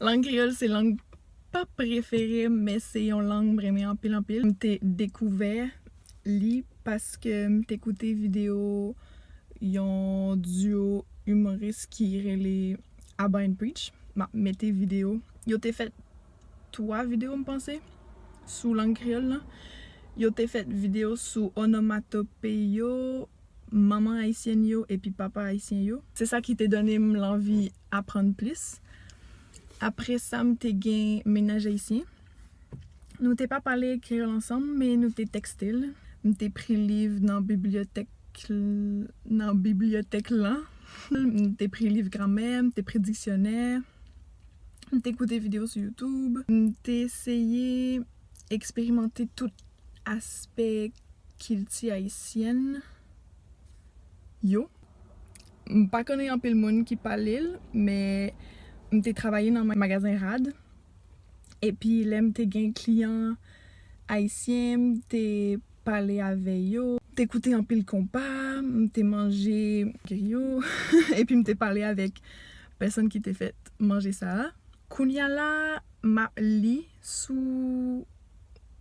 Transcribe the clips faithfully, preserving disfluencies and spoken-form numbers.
Lang kreyòl se lang pa prefere m, men se yon lang m renmen anpil, anpil. M te dekouvè li paske m te koute videyo yon duo imoris ki rele Aba and Preach. M ap mete videyo. Yo te fè twa videyo, m panse, sou lang kreyòl lan. Yo te fè videyo sou onomatope yo, manman ayisyèn yo, epi papa ayisyen yo. Se sa ki te donnen m lanvi aprann plis. Apre sa, m te gen mennaj ayisyen. Nou te pa pale kreyòl ansanm, men nou te tèkste l. M te pri liv nan bibliyotèk l-, nan bibliyotèk lan. M te pri liv gramè, m te pri diksyonè. M te koute videyo sou YouTube. M te eseye eksperimante tout aspè kilti ayisyèn yo. M pa konnen anpil moun ki pale l, men m te travay nan ma-, magazen rad. Epi lè m te gen kliyan ayisyen, m te pale avè yo. M te koute anpil konpa, m te manje yo. Epi m te pale avèk pèsonn ki te fè manje sa a. Kounye a la, m ap li sou,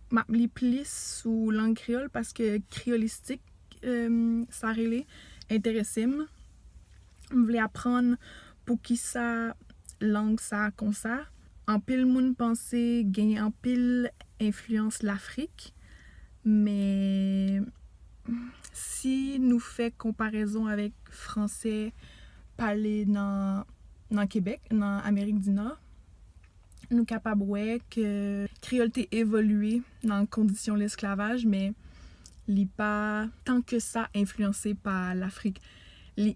m ap li plis sou lang kreyòl paske kreyolistik, em, sa rele, enterese m. M vle aprann poukisa lang sa konsa. Anpil moun panse gen anpil enfliyans Lafrik, men si nou fè konparezon avèk fransè pale nan, nan Kebèk, nan Amerik di Nò, nou kapab wè ke kreyòl te evolye nan kondisyon lesklavaj, men li pa tan ke sa enfliyanse pa Lafrik. Li,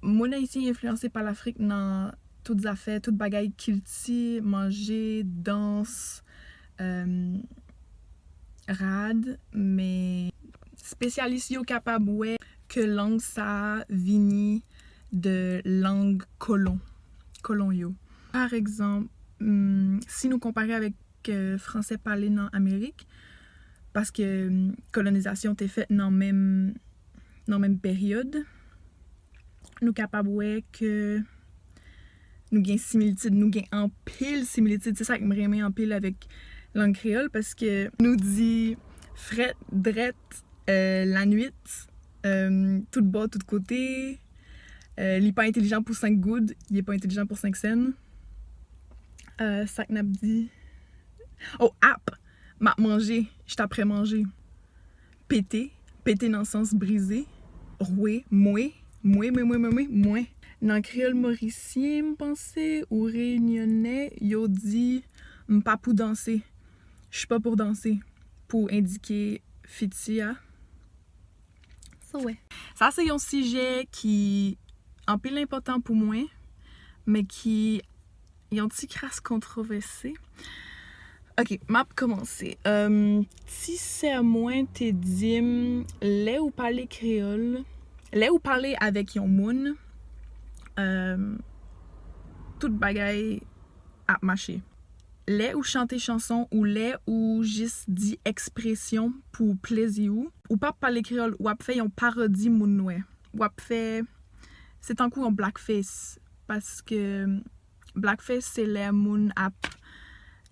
moun ayisyen enfliyanse pa Lafrik nan tout zafè, tout bagay, kilti, manje, dans, em, rad, men espesyalis yo kapab wè ke lang sa a vini de lang kolon, kolon yo. Pa egzanp, mm, si nou konpare avèk, eh, fransè pale nan Amerik, paske, mm, kolonizasyon te fèt nan menm, nan menm peryòd, nou kapab wè ke nou gen similitid, nou gen anpil similitid. Se sa k m renmen anpil avèk lang kreyòl, paske nou di frèt, drèt, eh, lannwit, em, tout bò, tout kote. Eh, li pa entèlijan pou senk goud, li pa entèlijan pou senk sèn. Eh, sa k n ap di? Oh, ap! M ap manje, je t'apprends manger. Pete, pete nan sans brize. Rwe, mwe, mwe, mwe, mwe, mwe, mwe, mwe. Nan kreyòl morisyen, m panse, ou reyinyonnen, yo di, m pa pou danse. Je suis pas pour danser, pou endike fiti a. So, wè. Sa se yon sijè ki anpil enpòtan pou mwen, men ki yon ti kras kontwovèse. Ok, m ap kòmanse. Em, ti sè mwen te di m, lè ou pale kreyòl, lè ou pale avèk yon moun, em, tout bagay ap mache. Lè ou chante chanson ou lè ou jis di ekspresyon pou plezi ou, ou p ap pale kreyòl, w ap fè yon parodi moun nwè. W ap fè, se tankou yon blackface, paske blackface se lè moun ap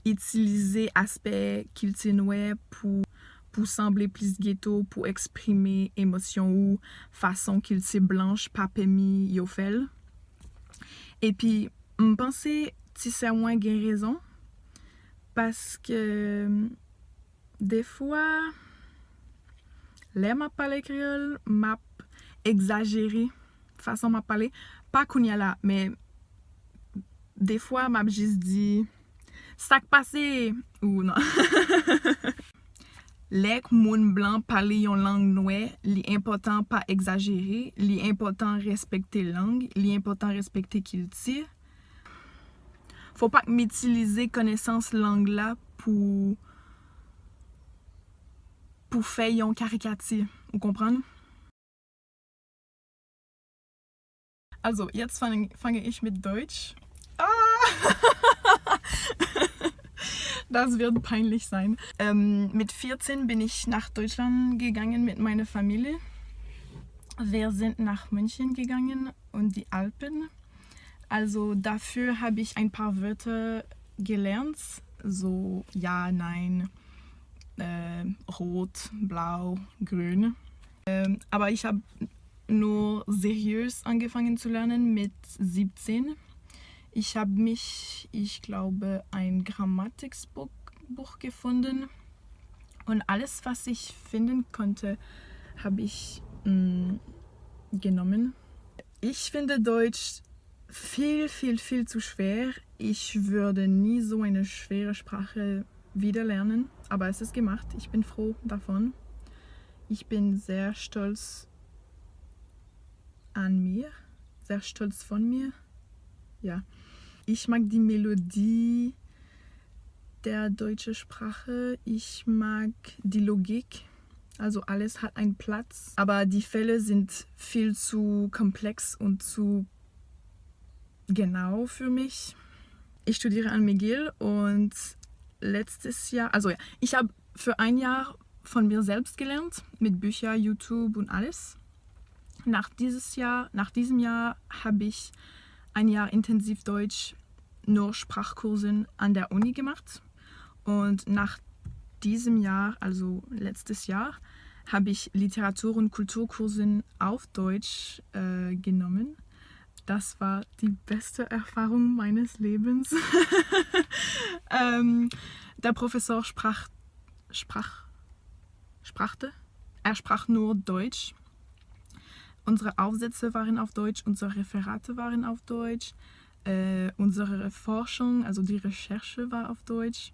itilize aspè kilti nwè pou, pou sanble plis geto, pou eksprime emosyon ou fason kilti blanch pa pèmi yo fè l. Epi, m panse ti sè mwen gen rezon, paske defwa, lè m ap pale kreyòl, m ap egzajere fason m ap pale. Pa kounye a la, men defwa, m ap jis di, "Sa k pase?" Ou non. Lè k moun blan pale yon lang nwè, li enpòtan pa egzajere, li enpòtan respekte lang, li enpòtan respekte kilti. Fò pa k m itilize konesans lang la pou, pou fè yon karikati, ou konprann? Also, jetzt fange, fange ich mit Deutsch. Ah! Das wird peinlich sein. Ähm, mit vierzehn bin ich nach Deutschland gegangen mit meiner Familie. Wir sind nach München gegangen und die Alpen. Also, dafür habe ich ein paar Wörter gelernt, so ja, nein, äh, rot, blau, grün. Ähm, aber ich habe nur seriös angefangen zu lernen mit siebzehn. Ich habe mich, ich glaube, ein Grammatikbuch Buch gefunden und alles, was ich finden konnte, habe ich mm, genommen. Ich finde Deutsch viel, viel, viel zu schwer. Ich würde nie so eine schwere Sprache wieder lernen, aber es ist gemacht. Ich bin froh davon. Ich bin sehr stolz an mir, sehr stolz von mir. Ja. Ich mag die Melodie der deutschen Sprache. Ich mag die Logik. Also alles hat einen Platz, aber die Fälle sind viel zu komplex und zu genau für mich. Ich studiere an McGill und letztes Jahr, also ja, ich habe für ein Jahr von mir selbst gelernt, mit Büchern, YouTube und alles. Nach dieses Jahr, nach diesem Jahr habe ich ein Jahr intensiv Deutsch, nur Sprachkursen an der Uni gemacht. Und nach diesem Jahr, also letztes Jahr, habe ich Literatur- und Kulturkursen auf Deutsch äh, genommen. Das war die beste Erfahrung meines Lebens. ähm, der Professor sprach, sprach, sprachte, er sprach nur Deutsch. Unsere Aufsätze waren auf Deutsch, unsere Referate waren auf Deutsch, äh, unsere Forschung, also die Recherche war auf Deutsch.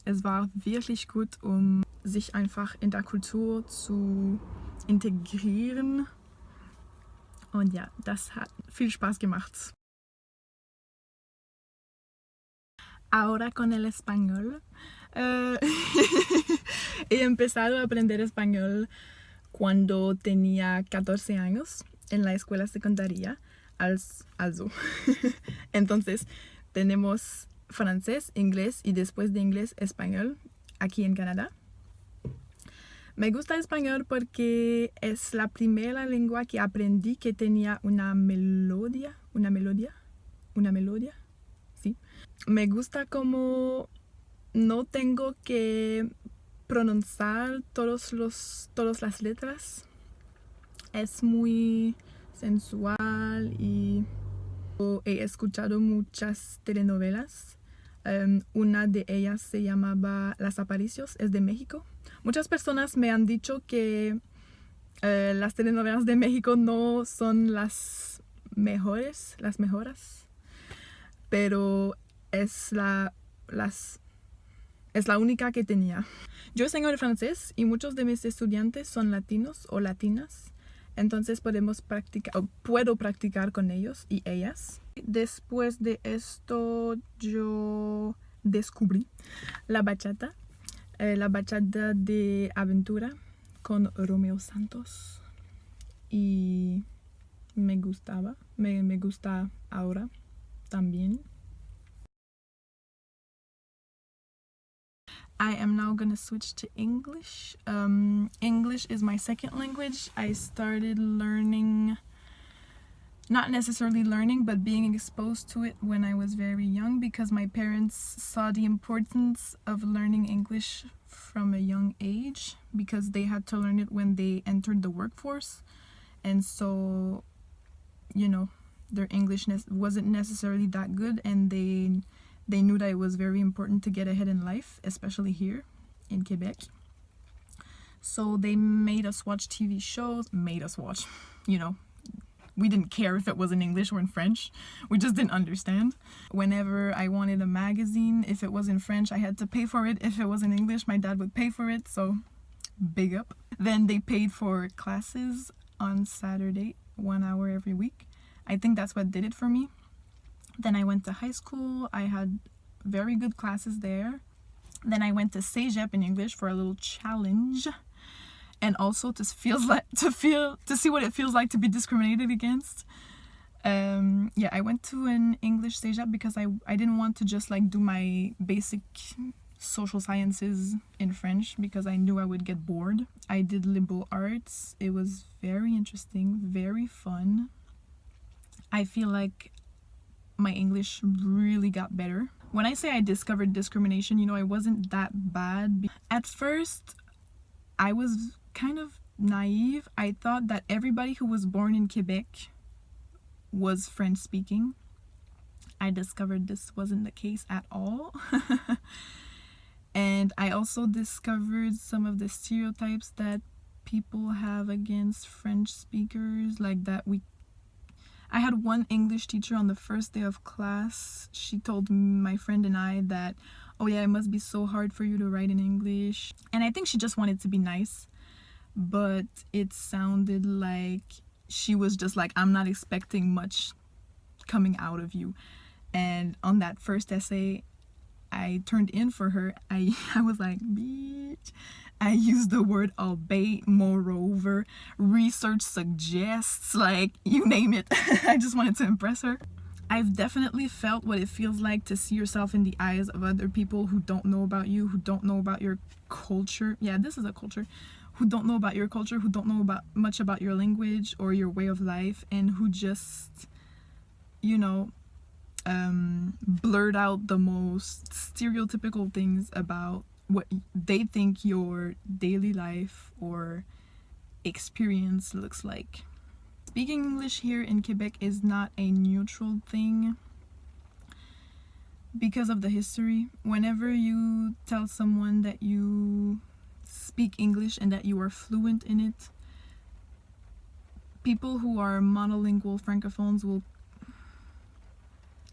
Es war wirklich gut, um sich einfach in der Kultur zu integrieren. Und ja, das hat viel Spaß gemacht. Ahora con el español. Eh, he empezado a aprender español cuando tenía catorce años en la escuela secundaria. Als, also. Entonces, tenemos francés, inglés y después de inglés, español, aquí en Canadá. Me gusta español porque es la primera lengua que aprendí que tenía una melodia, una melodia, una melodia, sí. Me gusta como no tengo que pronunciar todos los, todas las letras. Es muy sensual y he escuchado muchas telenovelas. Em, una de ellas se llamaba Las Aparicios, es de México. Muchas personas me han dicho que eh, las telenovelas de México no son las mejores, las mejoras, pero es la, las, es la única que tenía. Yo enseño el francés y muchos de mis estudiantes son latinos o latinas, entonces podemos practicar, o puedo practicar con ellos y ellas. Después de esto, yo descubrí la bachata, eh, la bachata de aventura con Romeo Santos. Y me gustaba, me, me gusta ahora también. I am now going to switch to English. Um, English is my second language. I started learning, not necessarily learning, but being exposed to it when I was very young because my parents saw the importance of learning English from a young age because they had to learn it when they entered the workforce. And so, you know, their English ne- wasn't necessarily that good, and they they knew that it was very important to get ahead in life, especially here in Quebec. So they made us watch T V shows, made us watch, you know, we didn't care if it was in English or in French. We just didn't understand. Whenever I wanted a magazine, if it was in French, I had to pay for it. If it was in English, my dad would pay for it. So, big up. Then they paid for classes on Saturday, one hour every week. I think that's what did it for me. Then I went to high school. I had very good classes there. Then I went to Cégep in English for a little challenge, and also to feels like to feel to see what it feels like to be discriminated against. Um, yeah, I went to an English Cégep because I I didn't want to just like do my basic social sciences in French because I knew I would get bored. I did liberal arts. It was very interesting, very fun. I feel like my English really got better. When I say I discovered discrimination, you know, it wasn't that bad. Be- At first, I was kind of naive. I thought that everybody who was born in Quebec was French speaking. I discovered this wasn't the case at all. And I also discovered some of the stereotypes that people have against French speakers, like that we I had one English teacher on the first day of class. She told my friend and I that, "Oh yeah, it must be so hard for you to write in English." And I think she just wanted to be nice, but it sounded like she was just like, "I'm not expecting much coming out of you." And on that first essay, I turned in for her. I, I was like, "Bitch." I used the word "albeit," "moreover," "research suggests," like, you name it. I just wanted to impress her. I've definitely felt what it feels like to see yourself in the eyes of other people who don't know about you, who don't know about your culture. Yeah, this is a culture. Who don't know about your culture, who don't know about much about your language or your way of life, and who just, you know, um, blurt out the most stereotypical things about what they think your daily life or experience looks like. Speaking English here in Quebec is not a neutral thing because of the history. Whenever you tell someone that you speak English and that you are fluent in it, people who are monolingual francophones will,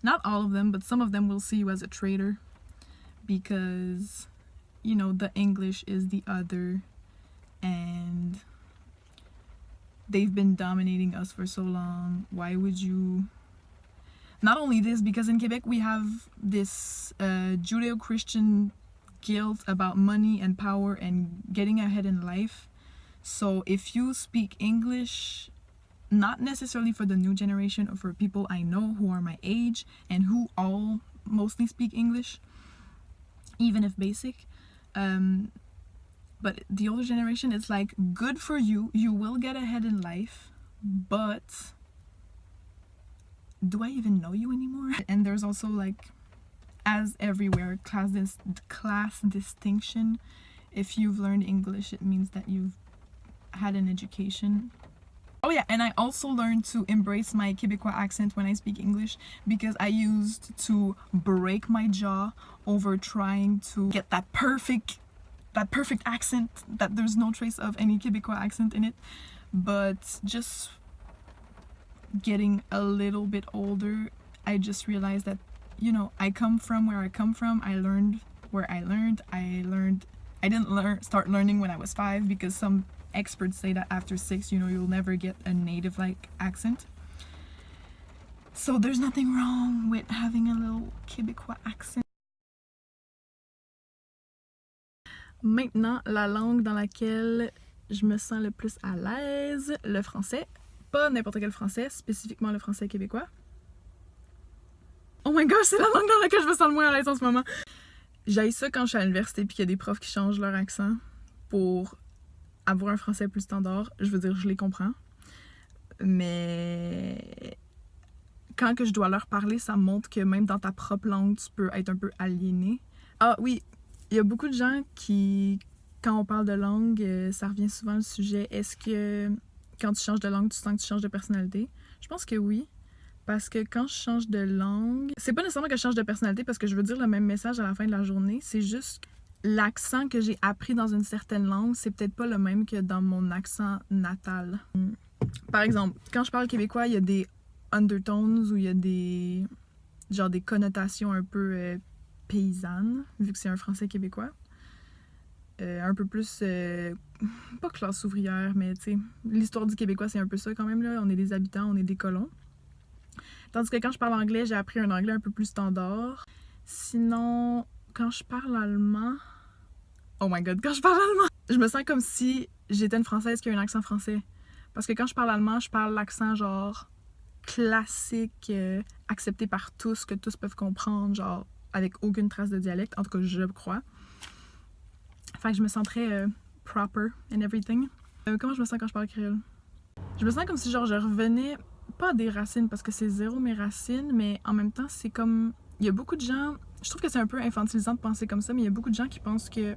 not all of them, but some of them will see you as a traitor because, you know, the English is the other and they've been dominating us for so long. Why would you? Not only this, because in Quebec we have this uh, Judeo Christian guilt about money and power and getting ahead in life. So if you speak English, not necessarily for the new generation or for people I know who are my age and who all mostly speak English, even if basic, um, but the older generation, it's like, "Good for you, you will get ahead in life, but do I even know you anymore?" And there's also, like, as everywhere, class dis- class distinction. If you've learned English, it means that you've had an education. Oh yeah, and I also learned to embrace my Quebecois accent when I speak English, because I used to break my jaw over trying to get that perfect that perfect accent that there's no trace of any Quebecois accent in it. But just getting a little bit older, I just realized that, you know, I come from where I come from. I learned where I learned. I learned, I didn't learn, start learning when I was five, because some experts say that after six, you know, you'll never get a native like accent. So there's nothing wrong with having a little Quebecois accent. Maintenant, la langue dans laquelle je me sens le plus à l'aise, le français. Pas n'importe quel français, spécifiquement le français québécois. Oh my gosh, c'est la langue dans laquelle je me sens le moins à l'aise en ce moment. J'haïs ça quand je suis à l'université puis qu'il y a des profs qui changent leur accent pour avoir un français plus standard. Je veux dire, je les comprends. Mais quand que je dois leur parler, ça montre que même dans ta propre langue, tu peux être un peu aliéné. Ah oui, il y a beaucoup de gens qui, quand on parle de langue, euh, ça revient souvent le sujet, est-ce que quand tu changes de langue, tu sens que tu changes de personnalité? Je pense que oui. Parce que quand je change de langue, c'est pas nécessairement que je change de personnalité parce que je veux dire le même message à la fin de la journée, c'est juste l'accent que j'ai appris dans une certaine langue, c'est peut-être pas le même que dans mon accent natal. Par exemple, quand je parle québécois, il y a des undertones ou il y a des, genre des connotations un peu euh, paysannes, vu que c'est un français québécois. Euh, un peu plus, euh, pas classe ouvrière, mais tu sais, l'histoire du Québécois, c'est un peu ça quand même, là. On est des habitants, on est des colons. Tandis que quand je parle anglais, j'ai appris un anglais un peu plus standard. Sinon, quand je parle allemand, oh my god, quand je parle allemand, je me sens comme si j'étais une Française qui a un accent français. Parce que quand je parle allemand, je parle l'accent genre classique, euh, accepté par tous, que tous peuvent comprendre, genre avec aucune trace de dialecte, en tout cas je crois. Fait que je me sens très euh, proper and everything. Euh, comment je me sens quand je parle créole? Je me sens comme si genre je revenais Pas des racines, parce que c'est zéro mes racines, mais en même temps, c'est comme, il y a beaucoup de gens, je trouve que c'est un peu infantilisant de penser comme ça, mais il y a beaucoup de gens qui pensent que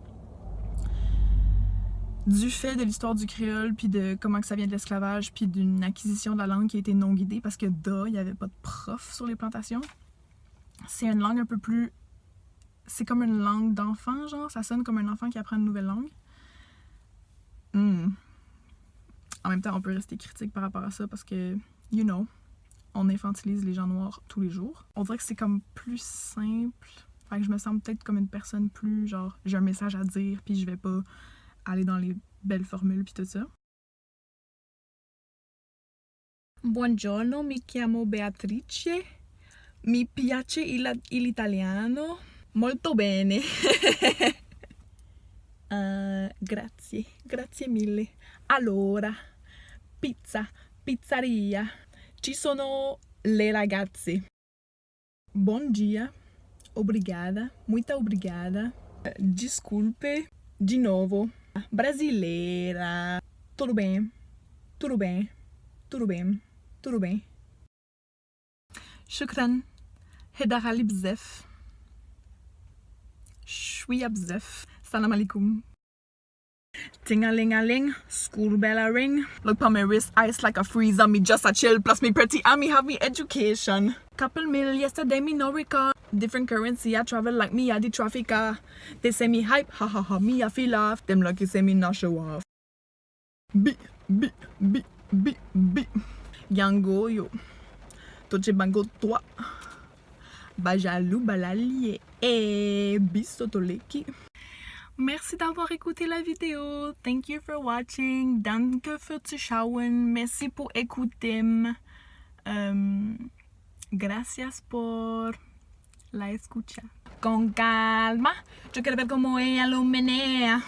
du fait de l'histoire du créole, puis de comment que ça vient de l'esclavage, puis d'une acquisition de la langue qui a été non guidée, parce que duh, il n'y avait pas de prof sur les plantations, c'est une langue un peu plus, c'est comme une langue d'enfant, genre, ça sonne comme un enfant qui apprend une nouvelle langue. Hmm. En même temps, on peut rester critique par rapport à ça parce que, you know, on infantilise les gens noirs tous les jours. On dirait que c'est comme plus simple. Fait que je me sens peut-être comme une personne plus, genre, j'ai un message à dire, puis je vais pas aller dans les belles formules, puis tout ça. Buongiorno, mi chiamo Beatrice. Mi piace il, l'italiano. Molto bene. Ah, grazie, grazie mille. Allora, pizza, pizzeria. Ci sono le ragazze. Bom dia. Obrigada. Muita obrigada. Desculpe. De novo. Brasileira. Tudo bem. Tudo bem. Tudo bem. Tudo bem. Shukran. Hedarali bzef. Shwiya bzef. Salam alikum. Ting a ling a ling, school bell a ring. Look pon my wrist, ice like a freezer. Mi just a chill, plus mi pretty and mi have mi education. Couple mil yesterday, mi no recall. Different currency, I travel like mi a di trafficker. They say mi hype, ha ha ha, mi a feel off. Dem lucky say mi not show off. Bi, bi, bi, bi, bi. Yango yo. Toche bango twa. Ba jalou, ba la liye. E bi soto leki. Merci d'avoir écouté la vidéo. Thank you for watching. Danke fürs Zuschauen. Merci pou ekoute m. Euh, gracias por la escucha. Con calma. Yo quiero ver cómo ella lo menea.